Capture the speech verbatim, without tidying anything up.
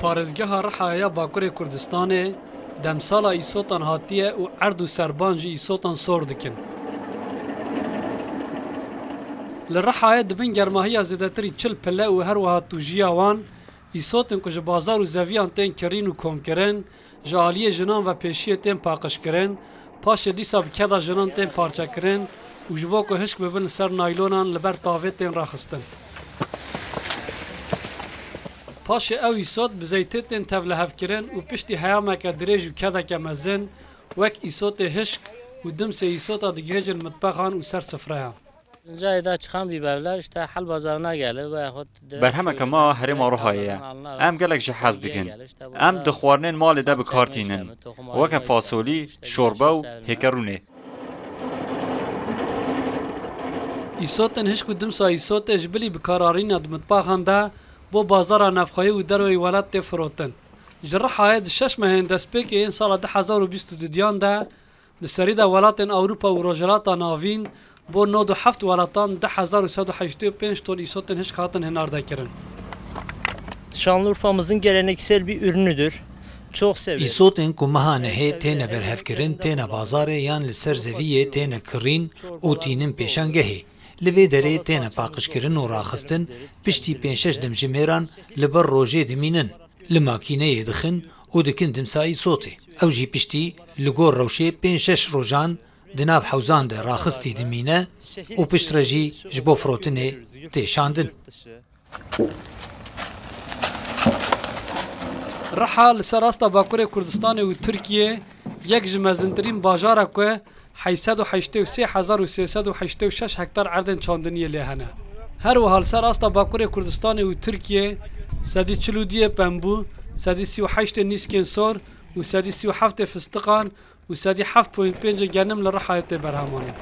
Parêzgeha Rihayê ya Bakurê Kurdistanê demsala îsotan hatiye û erd û serban ji îsotan sor dikin. Li Rihayê di bin germahiya zêdetirî çil pile û her wiha tûjiya wan, îsotên ku ji bazar û zeviyan tên kirîn û komkirin, ji aliyê jinan ve pêşiyê tên paqijkirin, paşê dîsa bi keda jinan tên parçekirin û ji bo ku hişk bibin li ser naylonan li ber tavê tên raxistin. Paşê ew îsot bi zeytê tên tevlihevkirin û piştî heyameke dirêj û kedeke mezin, wek îsotê hişk û dimsê îsota digihêjin mitbexan û ser sifreyan. Cayê da çıkan bir bevle işte hal bazarına gelir veya Berhemeke ma herêma Rihayê ye. Em gelek ji hez dikin. Em di xwarinên malê de bi kar tînin. Weke fasolî, şorbe û hêkerûnê. Îsotên hişk û dimsa îsotê ji bilî bikararîna di mitbaxan de bo bazara navxweyî û derveyî welat tê firotin. Ji Rihayê di şeş mehên destpêkê yên sala du hezar û bîst û duyan de, di serî de welatên Ewropa û Rojhilata Navîn bo nod û heft welatan du hezar û sed û heştê û pênc ton îsotên hişk hatin hinardekirin. Şanlıurfa'mızın geleneksel bir ürünüdür. Çok severiz. Îsotên ku meha nehê têne berhevkirin, têne bazarê yan li ser zeviyê têne kirîn û tînin pêşangehê. Li vê derê têne paqijkirin û raxistin, piştî pênc şeş demjimêran li ber rojê dimînin. Li makîneyê dixin û dikin dimsa îsotê. Ew jî piştî li gor rewşê pênc şeş rojan di nav hewzan de raxistî dimîne û piştre jî ji bo firotinê tê şandin. Riha li ser asta Bakurê Kurdistanê û Tirkiyê yek ji mezintirîn bajara ku heyt sed û heştê û sê hezar û sê sed û heştê û şeş hektar erdên çandiniyê lê hene. Her wiha li ser asta Bakurê Kurdistanê û Tirkiyê sedî çil û duyê pembû, sedî sî û heştê nîskên sor û sedî sî û heftê fistiqan û sedî heft point pêncê genim li Rihayê tê berhemanîn.